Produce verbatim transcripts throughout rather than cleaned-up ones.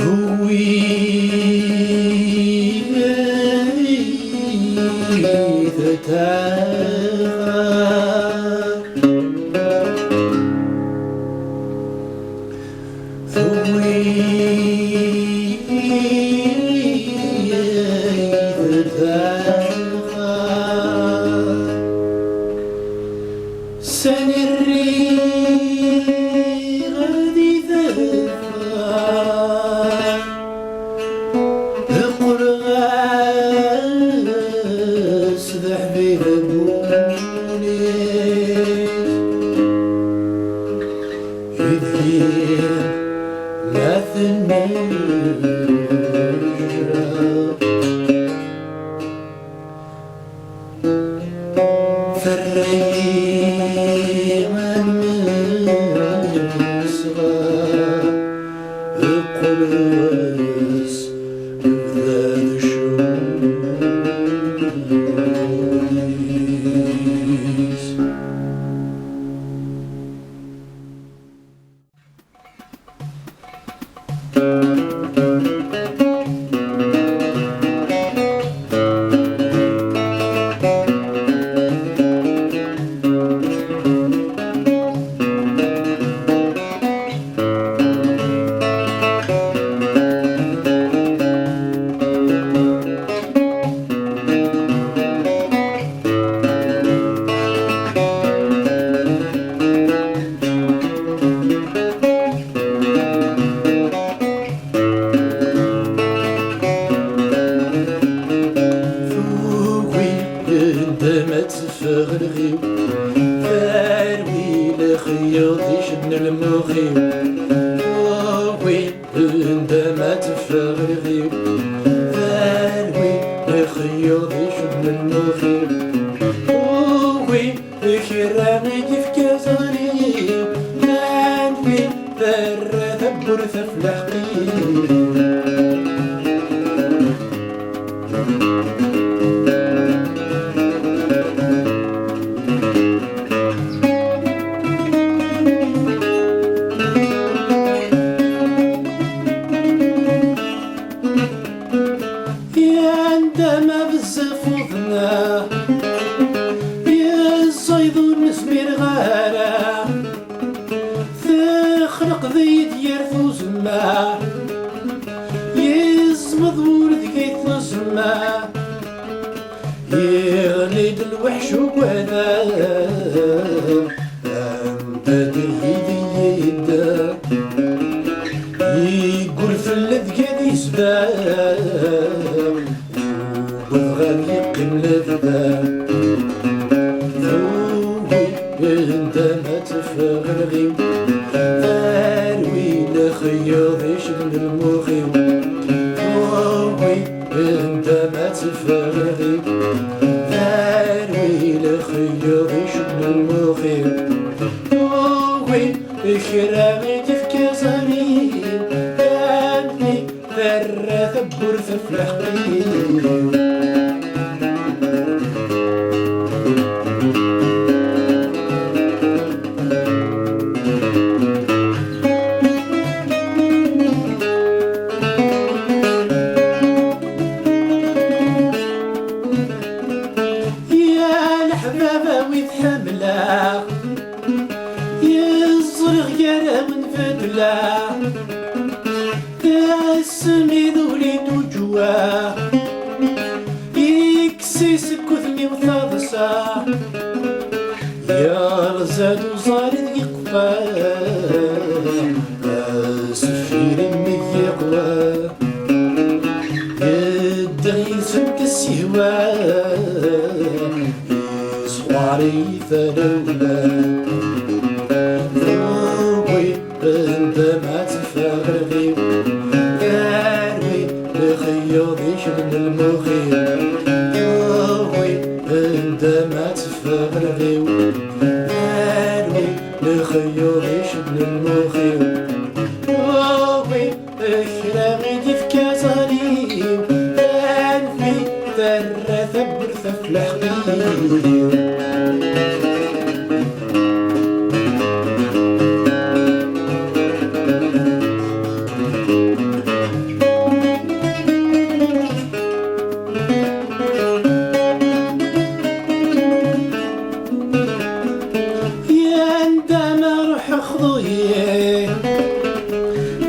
Tuwi-t taɣar, tuwi-t taɣar. Sani rriɣ di tefra, qqleɣ-as d aḥbib n wul-is. Ideg ma tennejra. Terra-yi am wesɣar, qqleɣ-as bdad ccɣel-is. Tugi ndama teffeɣ lɣiw, tarwi lexyuḍ icedden lmux-iw. Tugi ndama teffeɣ lɣiw, tarwi lexyuḍ icedden lmux-iw. Tugi kra i d-ifka ẓɣel-iw, nanwi terra tawwurt ɣef lḥeqq-iw. Yandama bezzaf uḍneɣ, yeẓẓayeḍ ur nezmir ara. Texneqḍ-iyi-d yir tuẓma, yezmeḍ wul deg-i tuẓma. Yeɣli-d lweḥc ugadaɣ, anda d-iyi-d yedda. Yeggul fell-i deg ad yezdeɣ, wwḍeɣ ad yeqqim lebda. Tugi ndama teffeɣ lɣiw, tarwi lexyuḍ icedden lmux-iw. Tugi ndama teffeɣ lɣiw, tarwi lexyuḍ icedden lmux-iw. Tugi kra i d-ifka ẓɣel-iw, tarwi terra tawwurt ɣef lḥeqq-iw. Ya leḥbab a wid ḥemmleɣ, yeẓriɣ gar-awen bedleɣ. Asmi d uli d uǧwa, ikkes-iyi seg udem-iw taḍsa. Yerẓa-d uẓar deg iqeffa, aseffir-im i yeqwa. Yeddeɣ yid-sent s yehwa, yesɣuar-iyi talawla. Tugi ndama teffeɣ lɣiw, tarwi lexyuḍ icedden lmux-iw. Tugi ndama teffeɣ lɣiw, tarwi lexyuḍ icedden lmux-iw. Tugi kra i d-ifka ẓɣel-iw, tanfi terra tawwurt ɣef lḥeqq-iw.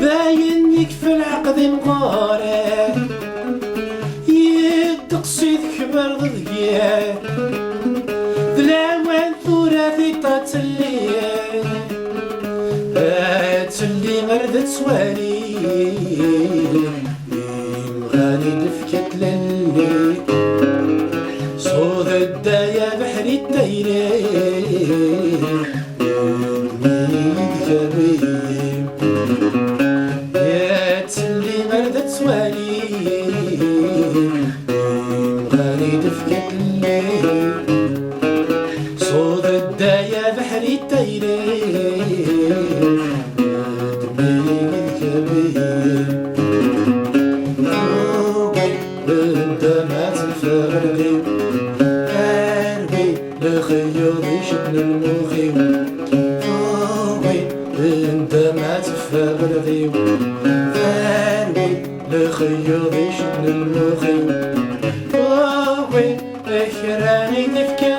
D ayen ikfa lɛeqd imɣaren, yeddeqs i tkebreḍ deg-i. D lawan tura di ṭa telli, ad telli ar d ttwali. Imɣan i d-tefka tlelli, ṣṣud dda ya beḥri tayri. Yid-k a Rebbi, yettselli ar d ttwali. Imɣan i d-tefka tlelli, ṣṣud dda ya beḥri tayri. Yid-k a Rebbi, tugi nda ma tefreɣ. Arwi lxeyyeḍ icedden lmux-iw, tugi nda ma tefreɣ. Arwi lxeyyeḍ icedden lmux-iw, tugi kra i d-ifkan